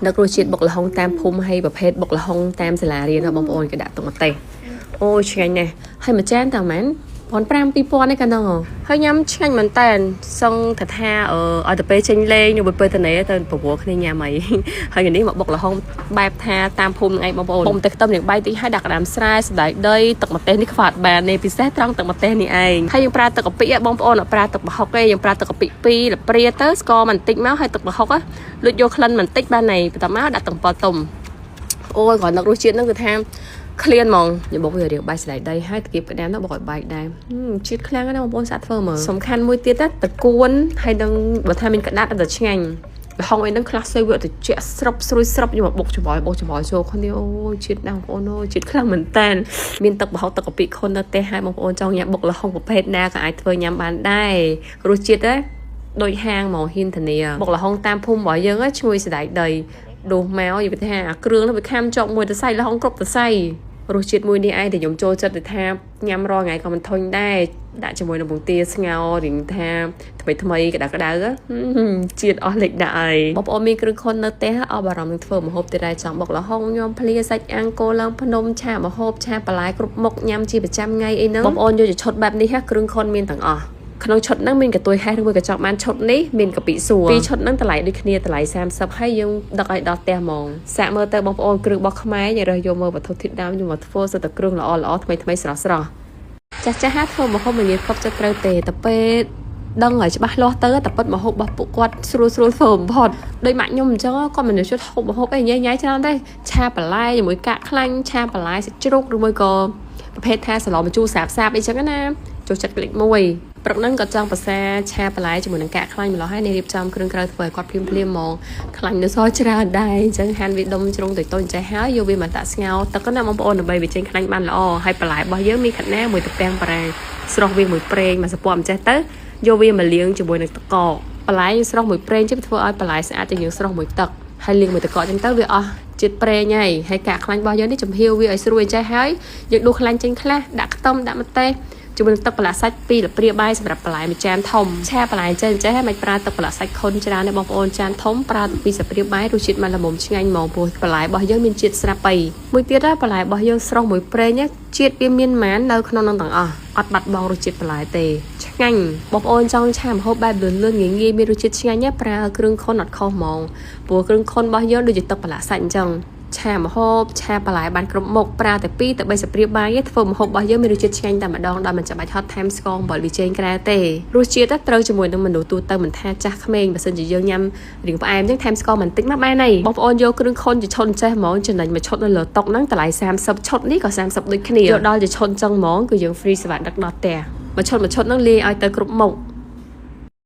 នឹករសជាតិបុកល្ហុងតាមភូមិហើយប្រភេទបុកល្ហុងតាមសាលារៀនណាបងប្អូនគេដាក់ទឹកម្ទេសអូយឆ្ងាញ់ណាស់ហើយមួយចានតាម៉ាន1500 2000នេះកាលហ្នឹងហ៎ហើយញ៉ាំឆ្ងាញ់មែនតើសឹងថាថាអឺឲ្យទៅពេលចេញលេងនៅពេលទៅនេះទៅប្រវល់គ្នាញ៉ាំអី ហើយថ្ងៃនេះមកបុកល្ហុងបែបថាតាមភូមិនឹងឯងបងប្អូនបុកម្ទេសខ្ទឹមនឹងបាយតិចហើយដាក់ក្តាមស្រែសណ្តែកដីទឹកម្ទេសនេះខ្វះអត់បានទេពិសេសត្រង់ទឹកម្ទេសនេះឯងហើយយើងប្រើទឹកកាពិហ៎បងប្អូនអត់ប្រើទឹកប្រហុកទេយើងប្រើទឹកកាពិ2លព្រាទៅស្ករបន្តិចមកហើយទឹកប្រហុកលួចយកក្លិនបន្តិចបានហើយបន្ទាប់មកដាក់ទឹកអំពិលទុំអូយគ្រាន់នឹករសជាតិហ្នឹងគឺថាឃ្លានហ្មងខ្ញុំបុកវារៀងបាយស្លៃដីហើយតគៀបក្តាមទៅបុកឲ្យបែកដែរជាតិខ្លាំងណាស់បងប្អូនសាកធ្វើមើលសំខាន់មួយទៀតណាតកួនហើយនឹងបើថាមានក្តាត់អត់ទៅឆ្ងាញ់ល្ហុងអីហ្នឹងខ្លះស្អីវាទៅជាក់ស្រុបស្រួយស្រុបយកមកបុកច្របល់បុកច្របល់ចូលគ្នាអូយជាតិណាស់បងប្អូនអូយជាតិខ្លាំងមែនតើមានទឹកប្រហុកទឹកកាពិខុននៅផ្ទះហើយបងប្អូនចង់ញ៉ាំបុកល្ហុងប្រភេទណាក៏អាចធ្វើញ៉ាំបានដែររសជាតិណាដូចហាងហ្មងហ៊ានធានាបុកល្ហុងតាមភូមិរបស់យើងឈ្ងុយសណ្តែកដីដួសមកនិយាយថាអាគ្រឿងនោះវាខាំជាប់មួយសរសៃល្ហុងគ្រប់សរសៃរសជាតិមួយនេះឯងដែលខ្ញុំចូលចិត្តទៅថាញ៉ាំរាល់ថ្ងៃក៏មិនធុញដែរដាក់ជាមួយនឹងពងទាស្ងោររៀងថាថ្មីថ្មីក្តៅក្តៅជាតិអស់លេចដាក់ហើយបងប្អូនមានគ្រឿងខុននៅផ្ទះអបអារម្មណ៍នឹងធ្វើម្ហូបទៀតដែរចង់បុកល្ហុងញ៉ាំភ្លាសាច់អាំងគោឡើងភ្នំឆាម្ហូបឆាបន្លែគ្រប់មុខញ៉ាំជាប្រចាំថ្ងៃអីហ្នឹងបងប្អូនយកជាឈុតបែបនេះគ្រឿងខុនមានទាំងអស់ក្នុងឈុតហ្នឹងមានកន្ទុយហេះឬមួយកញ្ចប់បានឈុតនេះមានកពិសួរពីរឈុតហ្នឹងតម្លៃដូចគ្នាតម្លៃ30ហើយយើងដឹកឲ្យដល់ផ្ទះហ្មងសាកមើលទៅបងប្អូនគ្រឿងរបស់ខ្មែរយើងរើសយកមើលវត្ថុធាតុដើមយកមកធ្វើសុទ្ធតែគ្រឿងល្អល្អថ្មីថ្មីស្រស់ស្រស់ចាស់ចាស់ហាធ្វើម្ហូបមិនងាយកប់ចិត្តត្រូវទេតែពេលដឹងឲ្យច្បាស់លាស់ទៅតែពិតម្ហូបរបស់ពួកគាត់ស្រួលស្រួលធ្វើបំផុតដូចម៉ាក់ខ្ញុំអញ្ចឹងគាត់មិនជួយហូបម្ហូបអីញ៉ៃញ៉ៃច្រើនទេឆាបន្លែជាមួយកាក់ខ្លាញ់ឆាបន្លែសាច់ជ្រូកឬមួយក៏ប្រភេទថាសឡម្ជូរសាបសាបអីចឹងណាចូលចិត្តលេខ1ព្រឹកហ្នឹងក៏ចង់ប្រសាឆាបន្លែជាមួយនឹងកាក់ខ្លាញ់ម្ល៉េះហើយនេះរៀបចំគ្រឿងក្រៅធ្វើឲ្យគាត់ភ្លាមភ្លាមហ្មងខ្លាញ់នៅសល់ច្រើនដែរអញ្ចឹងហាន់វាដុំជ្រុងតូចតូចចេះហើយយកវាមកដាក់ស្ងោរទឹកណាបងប្អូនដើម្បីវាចេញខ្លាញ់បានល្អហើយបន្លែរបស់យើងមានខាត់ណាមួយទំពាំងបារាស្រស់វាមួយប្រេងមួយសពម្ចេះទៅយកវាមកលាងជាមួយនឹងទឹកកកបន្លែយើងស្រស់មួយប្រេងជិះធ្វើឲ្យបន្លែស្អាតជាងយើងស្រស់មួយទឹកហើយលាងមួយទឹកកកចឹងទៅវាអស់ជាតិប្រេងហើយហើយកាក់ខ្លាញ់របស់យើងនេះចំហៀវវាឲ្យស្រួយចេះហើយយើងដួសខ្លាញ់ចេញខ្លះដាក់ខ្ទឹមដាក់ម្ទេសជាមួយនឹងទឹកប្រឡាក់សាច់2លព្រាបាយសម្រាប់បន្លែមួយចានធំឆាបន្លែចេះចេះហើយមិនប្រើទឹកប្រឡាក់សាច់ខុនច្រើនទេបងប្អូនចានធំប្រើទៅ2ស្លាបព្រាបាយរសជាតិមកល្មមឆ្ងាញ់ហ្មងព្រោះបន្លែរបស់យើងមានជាតិស្រាប់បីមួយទៀតណាបន្លែរបស់យើងស្រស់មួយប្រេងជាតិវាមានម៉ាននៅក្នុងនឹងទាំងអស់អត់បាត់បង់រសជាតិបន្លែទេឆ្ងាញ់បងប្អូនចង់ឆាម្ហូបបែបលឿនលឿនងាយងាយមានរសជាតិឆ្ងាញ់ណាប្រើគ្រឿងខុនអត់ខុសហ្មងព្រោះគ្រឿងខុនរបស់យើងដូចជាទឹកប្រឡាក់សាច់អញ្ចឹងឆាម្ហូបឆាបន្លែបានគ្រប់មុខប្រើតែ2ទៅ3ស្លាបព្រាបាយទេធ្វើម្ហូបរបស់យើងមានរសជាតិឆ្ងាញ់តែម្ដងដោយមិនចាំបាច់ហត់ថែមស្ករអំបិលប៊ីចេងក្រៅទេរសជាតិត្រូវជាមួយនឹងមនុស្សទូទៅមិនថាចាស់ក្មេងបើសិនជាយើងញ៉ាំរៀងផ្អែមអញ្ចឹងថែមស្ករបន្តិចមកបានហើយបងប្អូនយកគ្រឿងខុនជាឈុតចេះហ្មងចំណេញមួយឈុតនៅលើតុហ្នឹងតម្លៃ30ឈុតនេះក៏30ដូចគ្នាយកដល់ជាឈុតអញ្ចឹងហ្មងគឺយើង free សេវាដឹកដល់ផ្ទះមួយឈុតមួយឈុតហ្នឹងលាយឲ្យទៅគ្រប់មុខ